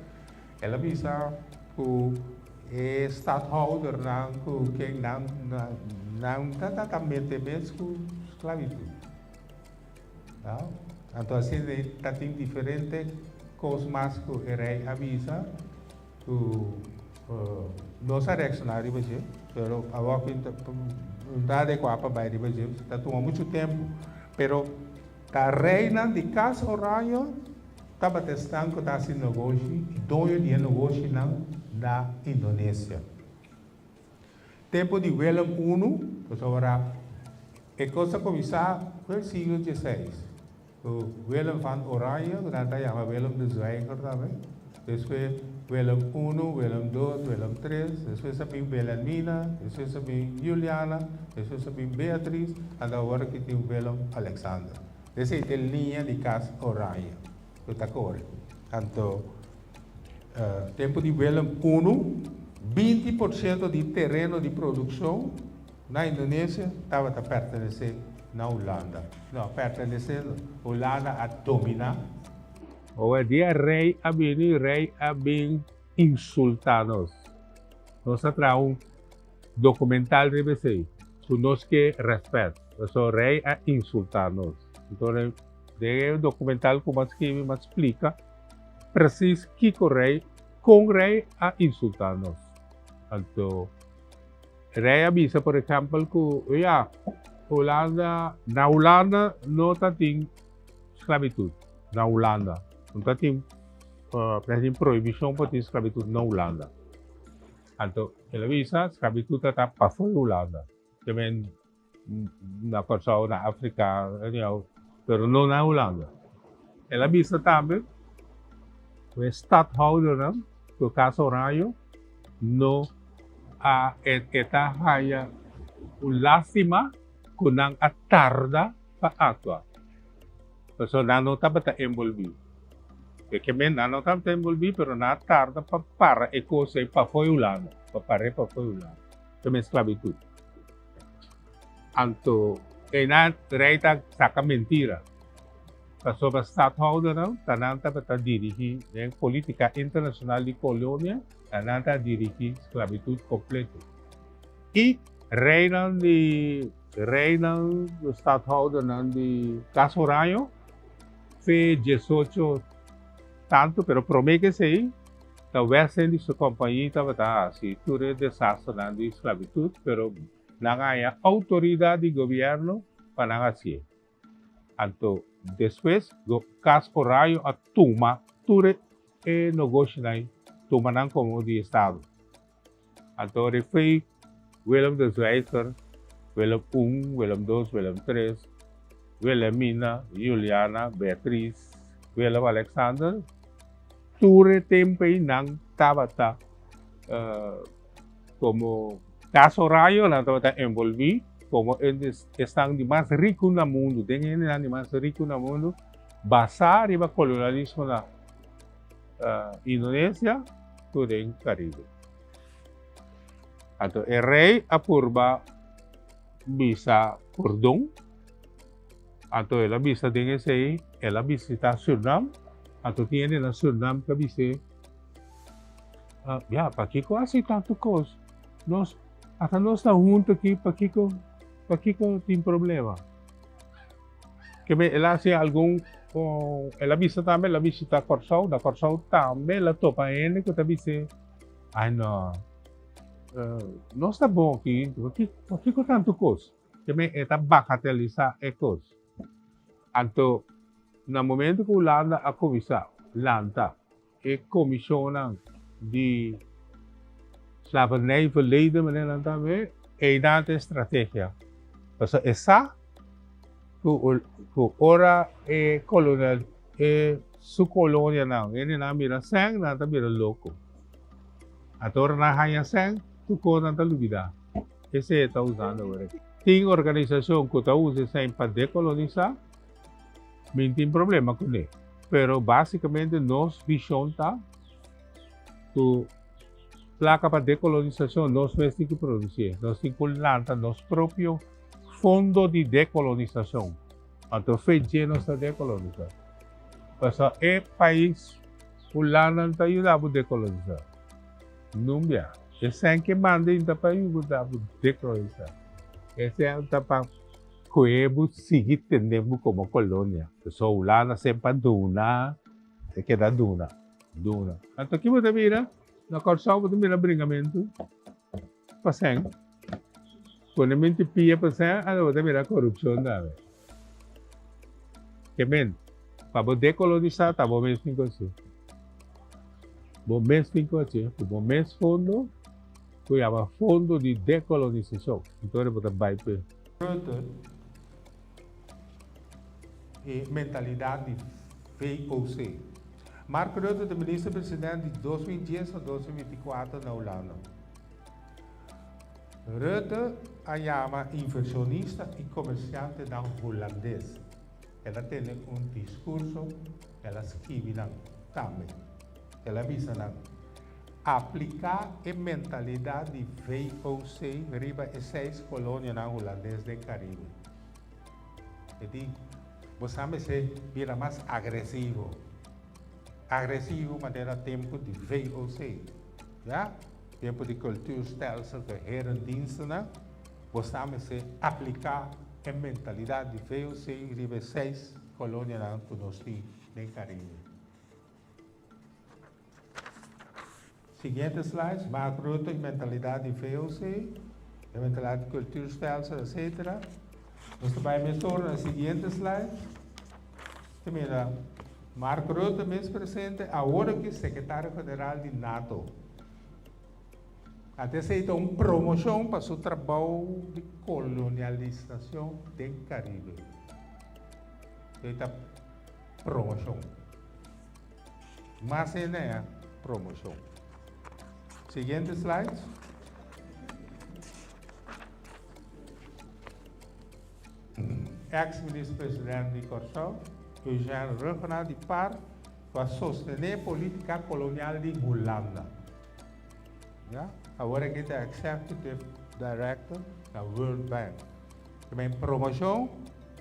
Speaker 2: El a bisa ku e stadhoudernan ku ken nan nan ta mete mes ku sklabitut. Anto asina ta tin diferente kos mas ku e rei a bisa. Ku nos a reakshoná riba dje, pero awor ku no ta adekuá pa bai riba dje, ta tuma muchu tempu. Pero ta reinan di Kas Oraño tabata esnan ku ta hasi negoshi i doño di e negoshinan na Indonesia. Tempu di Willem I, pasobra e kos a kuminsá den siglo dieseis. Ku Willem van Oranje, ku nan ta yama Willem de Zwijger tambe. Despues Willem Uno, Willem Dos, Willem Tres, despues a bin Wilhelmina, despues a bin Juliana, despues a bin Beatrice, anto awor aki tin Willem Alexander. Esei ta e liña di kas Oranje ku ta kore. Anto tempu di Willem Uno, 20% di tereno di produkshon Na Indonesia tabata pertenesé na Hulanda. No, pertenesé no. Hulanda a dominá.
Speaker 1: Oe dia rei a bini, rei a bin insultá nos. Nos a traha un dokumental riba esei, ku nos ke rèspèt. Pasobra rei a insultá nos. Enton, den e dokumental ku mi a skibi, mi a splika presis kiko rei, kon rei a insultá nos. Anto. Rei a bisa por ehèmpel ku ya, Hulanda, na Hulanda no ta tin sklabitut, na Hulanda no ta tin, ta tin prohibishon pa tin sklabitut na Hulanda. Anto el a bisa sklabitut ta ta pafó di Hulanda, te men na Kòrsou, na Afrika, anyhow, pero no na Hulanda. El a bisa tambe ku e stadhoudernan, ku Casa Oranje, no a e ta haya un lástima ku nan a tarda pa aktua. Pasobra nan no tabata enbolbí. E ke men nan no tabata enbolbí, pero nan a tarda pa para e kos ei pafó e Hulanda, pa par'é pafó e Hulanda. Ta men sklabitut. Anto einan rei ta saka mentira. Pasobra stadhoudernan ta nan tabata dirigí den polítika internashonal di kolonia, ta nan ta dirigí sklabitut kompleto. I reinan di reinan, stadhoudernan di Kas Oraño, fe 18 tantu, pero promé ku esei, Ta West Indische Compagnie tabata hasi tur e desasternan di sklabitut, pero nan a haña outoridat di gobièrnu pa nan hasié. Anto despues Kas Oraño a tuma tur e nogoshinan ei, tuma nan komo di estado. Anto refei Willem de Zwijger, Willem un, Willem dos, Willem tres, Wilhelmina, Juliana, Beatriz, Willem Alexander, tur e tempo ei nan tabata komo Cas Oraño, nan tabata envolví komo esnan di mas riku na mundu, den hendenan di mas riku na mundu, basá riba kolonialismo na Indonesia ku den Karibe. Anto e rei a purba bisa pordon, anto el a bisa den esei, el a bisita Surnam, anto tin hende na Surnam ta bis'é, Ya, pakiko hasi tantu kos? Nos, ata nos ta huntu aki, pakiko, pakiko tin problema? Keme el a hasi algun, el a bisa tambe, el a bishita Kòrsou, na Kòrsou tambe el a topa hende ku ta bis'é, Ai no, nos ta bon aki, pakiko tantu kos? Keme e ta bagatelisá e kos. Anto, na momento ku Hulanda a kuminsá lanta e komishonnan di slavernijverleden, manera nan ta habl'é, einan ta e strategia. Pasobra e sa ku ku ora e kolonial e su kolonianan hendenan mira sèn, nan ta bira loko. Anto ora nan haña sèn, tur kos nan ta lubidá. Esei e ta usando awor aki. Tin organisashon ku ta usa e sèn pa dekolonisá, mi tin problema kuné. Pero básikamente nos vishon ta ku plaka pa dekolonisashon nos mes tin ku produsié. Nos tin ku lanta nos propio fondo di dekolonisashon. Anto fe dje nos ta dekolonisá. Pasobra e pais Hulanda no ta yuda bo dekolonisá. Nunbia. E sèn ke manda ta pa yuda bo dekolonisá. E sèn ta pa Koe bo sigui tende bo komo kolonia. Pasobra Hulanda semper a duna, e keda duna, duna. Anto ki bo ta mira? Na Kòrsou bo ta mira bringamentu pa sèn. Pone minti pia pa sèn, anto bo ta mira korupshon tambe. Ke men, pa bo dekolonisá ta bo mes tin ku hasi. Bo mes tin ku hasi ku bo mes fondo ku yama Fondo di Dekolonisashon. Anto bo ta bai p'e.
Speaker 2: Rutte e mentalidat di VOC. Mark Rutte ta minister president di 2010 pa 2024 na Hulanda. Rutte a yama inversionista y comerciantenan Hulandes. El a tene un discurso, el a skibi nan tambe. El a bisa nan, Aplica e mentalidad di VOC riba e seis colonianan Hulandes den Caribe. E di, Bo sa mester bira mas agresivo. Agresivo manera tempu di VOC. Ya? Tempu di cultuurstelsel ku herendienstennan, bo sa mester apliká e mentalidat di VOC riba e seis kolonianan ku nos tin den Karibe. Siguiente slides, Mark Rutte, mentalidat di VOC, e mentalidat di cultuurstelsel, etc. Nos ta bai mesora na siguiente slide. Ta mira Mark Rutte mes presente, awor aki sekretario general di nato. Antes esei ta un promoshon pa su trabou di kolonialisashon den Karibe. Esei ta promoshon. Mas hende promoshon. Siguiente slide. Ex minister president di Kòrsou, Eugène Rhuggenaath di par ku a sostené polítika kolonial di Hulanda. Ya, awor aki ta executive director na World Bank. Tamen promoshon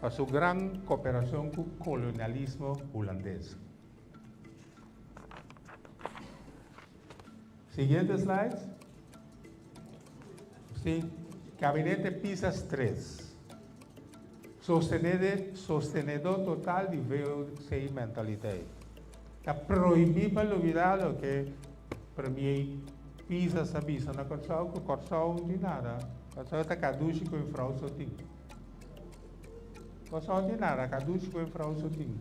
Speaker 2: pa su gran koperashon ku kolonialismo hulandes. Siguiente slide. Sí, Gabinete Pisas 3. Sostenede, sostenedó total di VOC mentaliteit. Ta prohibí pa lubidá loke Premier Pisas a bisa na Kòrsou, ku Kòrsou no tin nada. Kòrsou ta kadushi ku e frou so tin. Kòrsou no tin nada, kadushi ku e frou so tin.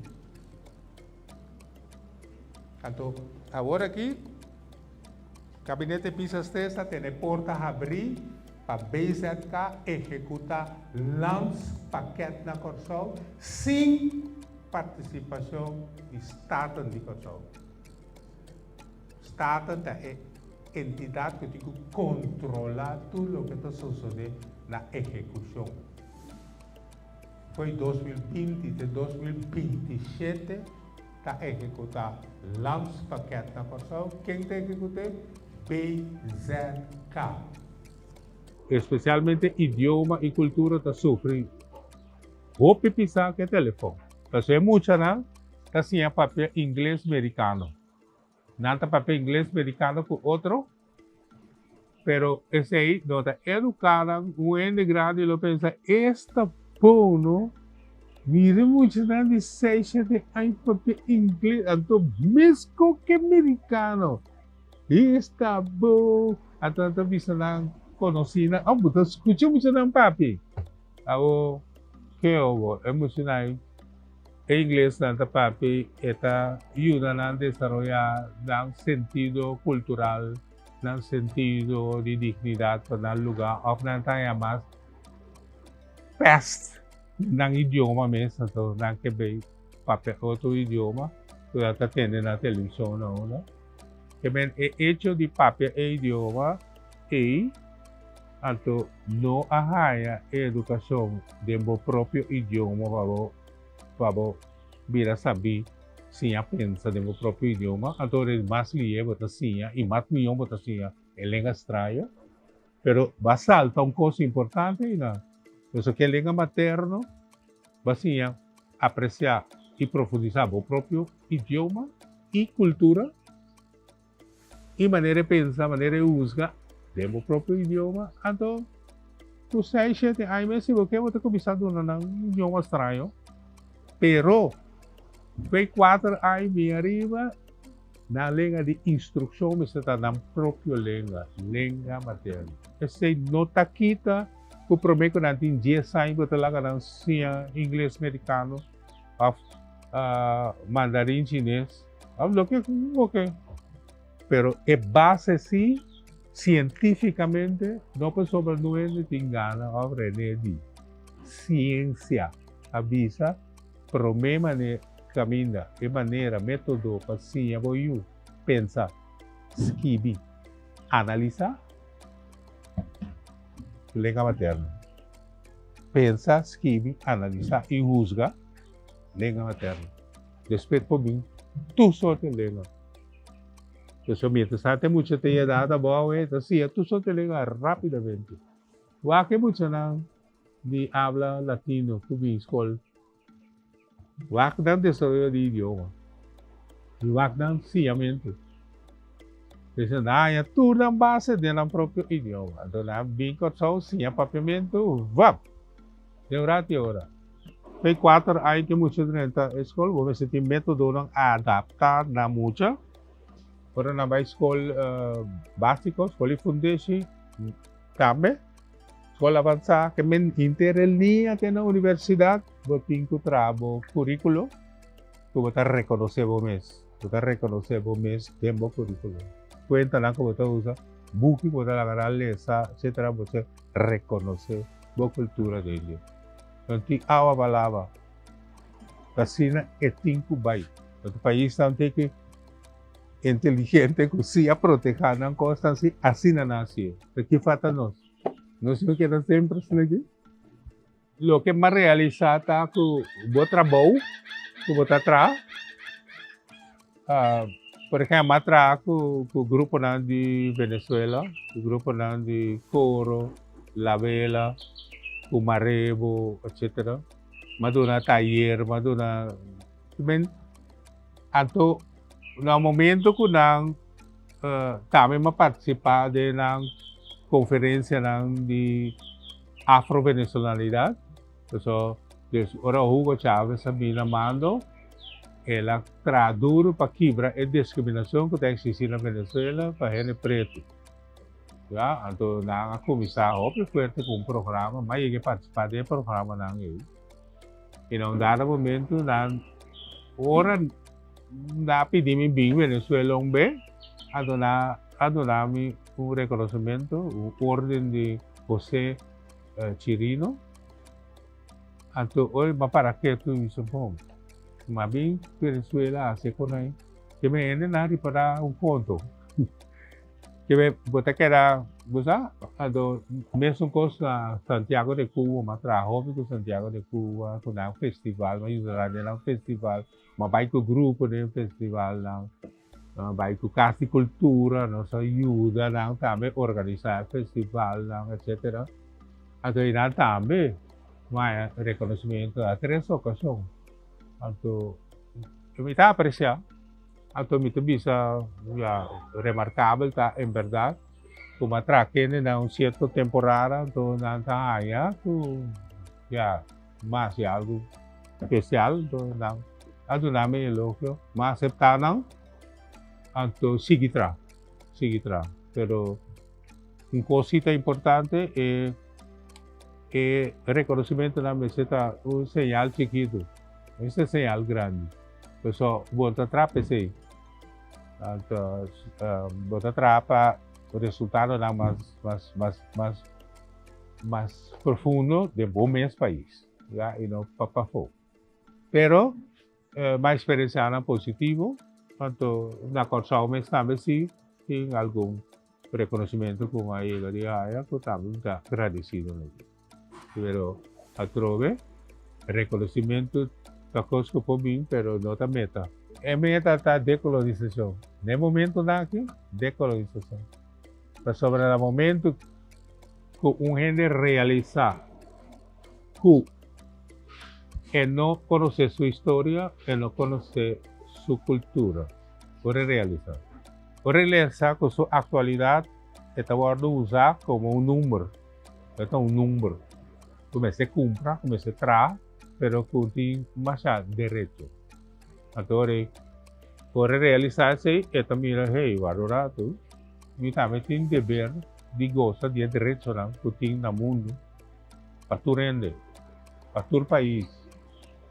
Speaker 2: Anto, awor aki, Gabinete Pisas 3 ta tene porta habrí pa BZK ehekutá landspakket na Kòrsou sin partisipashon di Staten di Kòrsou. Staten ta e entidat ku tin ku kontrolá tur loke ta sosodé na ehekushon. Fo'i 2020 te 2027 ta ehekutá landspakket na Kòrsou. Ken ta ehekut'é? BZK.
Speaker 1: Espesialmente idioma i kultura ta sufri hopi pisá ku e telefòn. Pasobra e muchanan ta siña papia ingles merikano. Nan ta papia ingles merikano ku otro, pero esei no ta eduká nan. Un hende grandi lo pensa, Esta bon no! Mira e muchanan di seis, shete aña papia ingles, anto mesko ke merikano. Esta bon! Anto nan ta bisa nan konosínan, Oh, bo ta skucha muchanan papia? Abo, ke obo? E muchanan E inglesnan ta papia e ta yuda nan desaroyá nan sentido kultural, nan sentido di dignidat pa nan lugá òf nan ta haña mas pèst nan idioma mes, anto nan ke bay papia otro idioma ku nan ta tende na televishon na unda. Ke men e echo di papia e idioma ei anto no a haña e edukashon den bo propio idioma pa bo Pa bo bira sabí siña pensa den bo propio idioma, anto ora mas lié bo ta siña i mas mihó bo ta siña e lenga straño. Pero bo a salta un kos importante einan. Pasobra ku e lenga materno bo a siña apresiá i profundisá bo propio idioma i kultura i manera e pensa, manera e husga den bo propio idioma, anto ku seis, shete aña mes si bo ke bo ta kuminsá duna nan un idioma straño. Pero ku e kuater aña bin ariba. Nan lenga di instrukshon mester ta nan propio lenga, lenga materno. Esei no ta kita ku promé ku nan tin dies aña bo ta laga nan siña ingles merikano òf mandarin chines òf loke ku bo ke. Pero e base si, sientífikamente, no pasobra no hende tin gana òf René di. Siensia a bisa promé mane kaminda, e manera, método pa siña bo yu pensa, skibi, analisá, lenga materno. Pensa, skibi, analisá i husga, lenga materno. Despues por bin tur sorte lenga. Pasobra mientras tanto e mucha ta yeda abou e ta siña tur sorte lenga rápidamente. Wak e muchanan di abla latino ku bin skol. Wak nan desaroyo di idioma. I wak nan siñamentu. P'esei nan haña tur nan base den nan propio idioma. Anto nan bin Kòrsou siña papiamentu, vap! Den un ratu i ora. P'e kuater aña ku e mucha drenta e skol, bo mester tin métodonan adaptá na mucha. Ora nan bai skol básiko, skol di fundeshi, tambe. Skol avansá ke men henter e liña te na universidat bo tin ku traha bo kuríkulo ku bo ta rekonosé bo mes. Bo ta rekonosé bo mes den bo kuríkulo. Kuentanan ku bo ta usa, buki ku bo ta laga nan lesa, etsetera, bo ta rekonosé bo kultura den dje. No tin awa pa laba. Ta asina e tin ku bai. Otro paisnan tin ki inteligente ku si a protehá nan kosnan si asina nan hasié. Ta ki falta nos? Nos no keda semper asina aki? Loke m'a realisá ta ku bo trabou ku bo ta traha, por ehempel m'a traha ku gruponan di Venezuela, ku gruponan di Coro, La Vela, ku Marebo, etcetera. M'a duna tayer, m'a duna, anto na momento ku nan Tambe mi a partisipá den nan konferensianan di Afro-Venezolanidad. Pasobra des ora Hugo Chávez a bini na mando, el a traha duru pa kibra e diskriminashon ku ta eksistí na Venezuela pa hende pretu. Ya, anto nan a kuminsá hopi fuerte ku un programa, mi a yega partisipá den e programanan ei. I na un dado momento nan ora nan a pidi mi bin Venezuela un be, a duna a duna mi un reconocimento, un orden di José Chirino. Anto ora mi a para ketu i bisa bon, mi a bin Venezuela hasi con nan, ke mi hende nan ripara un konto. Ke be bo ta keda, bo sa, anto mesun kos na Santiago de Cuba, mi a traha hopi ku Santiago de Cuba, ku nan festival, mi a yuda nan den nan festival, mi a bai ku grupo den festivalnan, mi a bai ku Kas di Kultura, nos a yuda nan tambe organisá e festivalnan, etsetera. Anto einan tambe mi a haña rekonosementu na tres okashon. Anto mi ta apresiá. Anto mi ta bisa, ya, remarkabel ta en bèrdat ku mi a traha kende na un sierto temporada, anto nan ta haña ku, ya, mi a hasi algu spesial, anto nan a duna mi elogio, mi a aseptá nan, anto sigui traha, sigui traha. Pero un kos si ta importante, e e rekonosimentunan mester ta un señal chikitu, no mester señal grandi. Pasobra bo ta traha pa esei. Anto bo ta traha pa resultadonan mas mas mas mas mas profundo den bo mes pais, ya, i no pa pafó. Pero mi a eksperensianan positivo, anto na Kòrsou mes tambe si tin algun rekonosimentu ku mi a yega di haya ku tambe mi ta gradesido na dje. Pero atrobe, reconocimento ta cos cu por bin, pero no ta meta. E meta ta decolonisacion. Na e momentonan aki, decolonisacion. Pasobra na momento cu un hende realisa cu e no conoce su historia, e no conoce su cultura. Por e realisa. Por e realisa cu su actualidad e ta wordo usa como un number. E ta un number ku mester kumpra, ku mester traha, pero ku tin masha derecho. Anto ora Ora e realisá esei, e ta mira, Hey, wak un ratu, mi tambe tin deber di gosa di e derechonan ku tin na mundu pa tur hende, pa tur pais.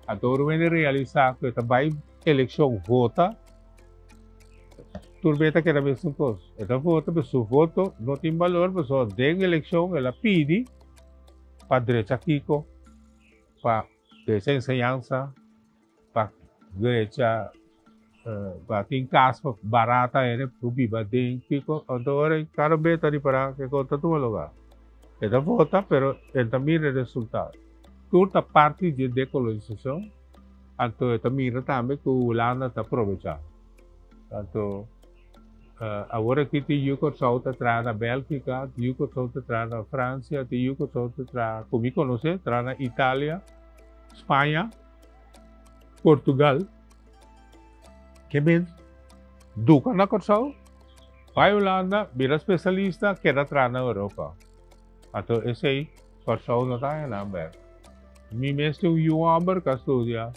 Speaker 1: Anto ora un hende realisá ku e ta bai elekshon vota, tur bes ta keda mesun kos. E ta vota, pero su voto no tin balor pasobra den elekshon el a pidi pa drecha kiko, pa drecha enseñansa, pa drecha pa tin kas barata hende por biba den kiko. Anto ora kada bes ta ripará ke kos ta tuma lugá. E ta vota pero e ta mira e resultado. Tur ta parti di e dekolonisashon, anto e ta mira tambe ku Hulanda ta probechá. Anto awor aki tin yu Kòrsou ta traha na Bèlgika, tin yu Kòrsou ta traha na Fransia, tin yu Kòrsou ta traha, ku mi konosé, traha na Italia, Spaña, Portugal. Ke men duka na Kòrsou, bai Hulanda, bira spesialista, keda traha na Europa. Anto esei Kòrsou no ta haña nan bèk. Mi mes tin un yu hòmber ku a studia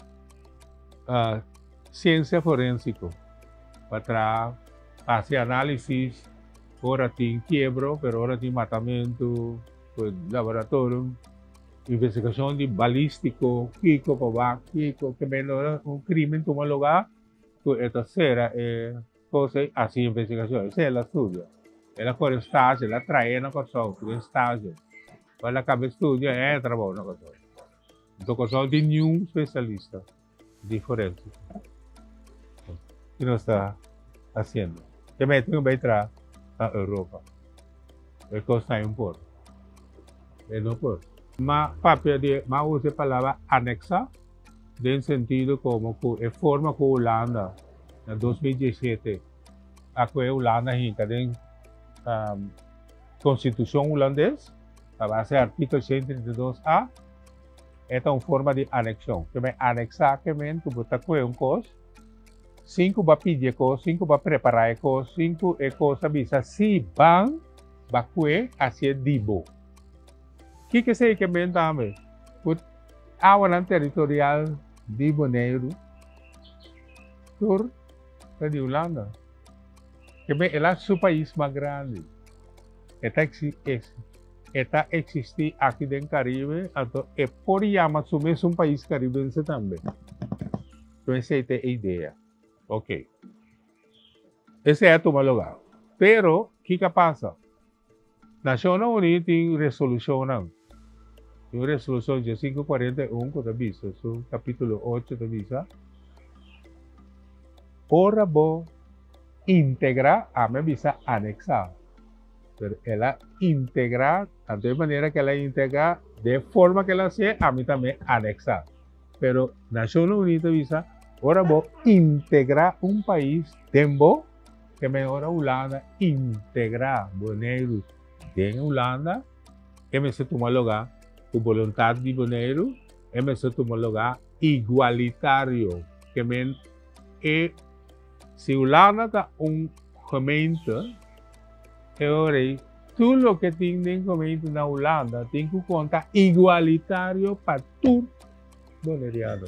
Speaker 1: siensia forensiko pa traha, hasi análisis ora tin kiebro, pero ora tin matamentu, laboratorio. Investigashon di balístiko, kiko pa wak kiko, ke men ora un krimen tuma lugá ku e ta sera e kos ei hasi investigashon. Esei el a studia. El a kore stage, el a trae na Kòrsou ku den stage. Ora el a kaba e studia e a trabou na Kòrsou. Anto Kòrsou tin niun spesialista di forensiko. Ki nos ta hasiendo? Ke men tin ku bai traha na Europa. E kos ta impor. E no por. Ma papia di, ma usa e palabra anexa den sentido como cu e forma cu Hulanda na 2017 a cu e Hulanda hinca den Constitucion Hulandes a base artikel 132 a e ta un forma di anexion. Ke men anexa ke men cu bo ta coge un cos Sin ku bo a pidi e kos, sin ku bo a prepará e kos, sin ku e kos a bisa sí, ban, ba kue, hasié di bo. Kiko esei ke men tambe? Ku awanan teritorial di Boneiru tur ta di Hulanda. Ke men el a su pais mas grandi. E ta e ta eksistí aki den Karibe, anto e por yama su mes un pais karibense tambe. Lo esei ta e idea. Ok. Esei a tuma lugá. Pero, kiko a pasa? Nashonnan Uní tin resolushonnan. Tin un resolushon 1541 ku ta bisa, su kapítulo ocho ta bisa, Ora bo integrá, ami a bisa aneksá, pero el a integrá, anto e manera ku el a integrá, den e forma ku el a hasié, ami tambe aneksá. Pero Nashonnan Uní ta bisa, ora bo integrá un pais den bo, ke men ora Hulanda integrá Boneiru den Hulanda, e mester tuma lugá ku boluntat di Boneiru, e mester tuma lugá igualitario. Ke men e si Hulanda ta un gemeente, e ora ei tur loke tin den gemeente na Hulanda tin ku konta igualitario pa tur boneriano.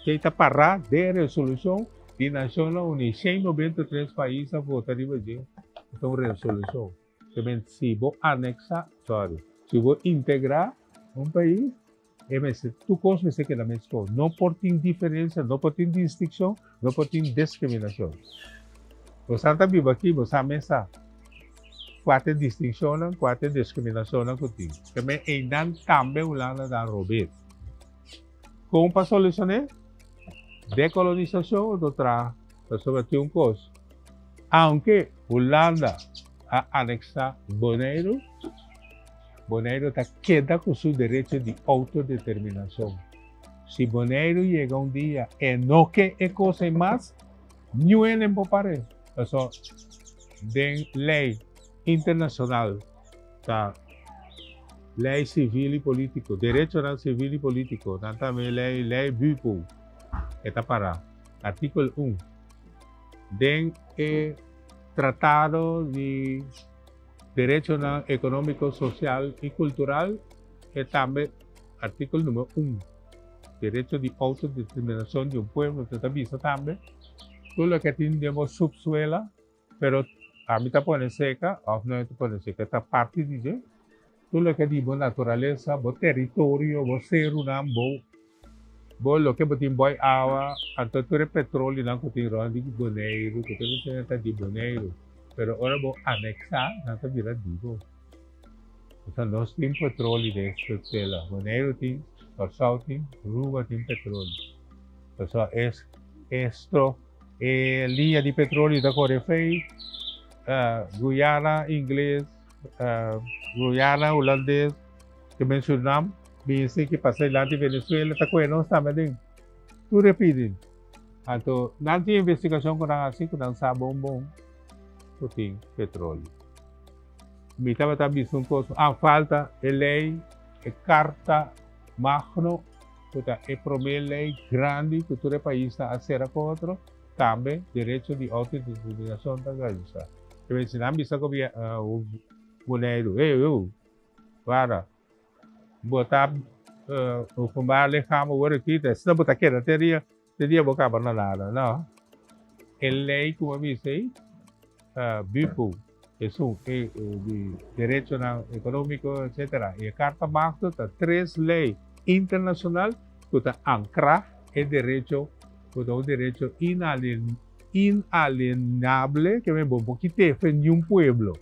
Speaker 1: Kei ta pará den resolushon di Nashonnan Uní. 193 pais a vota riba dje. E ta un resolushon. Ke men si bo aneksá, sorry, si bo integrá un pais, e mester, tur kos mester keda meskos. No por tin diferensia, no por tin distikshon, no por tin diskriminashon. Bosan ta biba aki, bosan mes sa kua ta e distinshonnan, kua ta e diskriminashonnan ku tin. Tambe einan tambe Hulanda ta robes. Kon pa solushoné? Dekolonisashon otro traha, pasobra tin un kos, aunke Hulanda a aneksá Boneiru, Boneiru ta keda ku su derecho di outodeterminashon. Si Boneiru yega un dia e no ke e kos ei mas, Niun hende por par'é, pasobra den lei internashonal ta lei sivil i polítiko, derechonan sivil i polítiko, nan tambe lei lei BUPO e ta pará, artíkulo un. Den e tratado di derechonan ekonómiko, sosial i kultural e tambe artíkulo numero un. Derecho di outodeterminashon di un pueblo, ta bisa tambe. Tur loke tin den bo subsuela, pero ami ta pone seka of no ta pone seka, ta parti di dje. Tur loke di bo naturalesa, bo teritorio, bo serunan, bo bo loke bo tin boi awa, anto tur e petrolionan ku tin rond di Boneiru, ku tur esei ta di Boneiru. Pero ora bo aneksá, nan ta bira di bo. Pasobra nos tin petrolio den subsuela. Boneiru tin, Kòrsou tin, Aruba tin petrolio. Pasobra es esto e liña di petrolio ta kore fei Guyana ingles, Guyana hulandes, ke men Surinam, bin esei ke pasa dilanti Venezuela ta kohe nos tambe aden. Tur e pidi. Anto nan tin investigashon ku nan hasi ku nan sa bon bon ku tin petrolio. Mi tabata bisa un kos, ah falta e lei, e karta magno ku ta e promé lei grandi ku tur e paisnan a sera ku otro, tambe derecho di outodeterminashon ta garantisa. Te mester nan bisa Boneiru, ey ey, para, bo ta openbaar lichaam awor aki, ta asina bo ta keda te dia, te dia bo kaba na nada. No, e lei ku bo a bisa ey, BUPO, esun e di derechonan ekonómiko, etcetera, i e Karta Magno ta tres lei internashonal ku ta ankrá e derecho ku ta un derecho inalienable ke men bo por kit'é fen di un pueblo.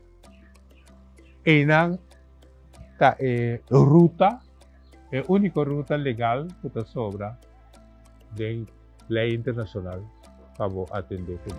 Speaker 1: Einan ta e ruta, e úniko ruta legal ku ta sobra den lei internashonal pa bo atendé ku.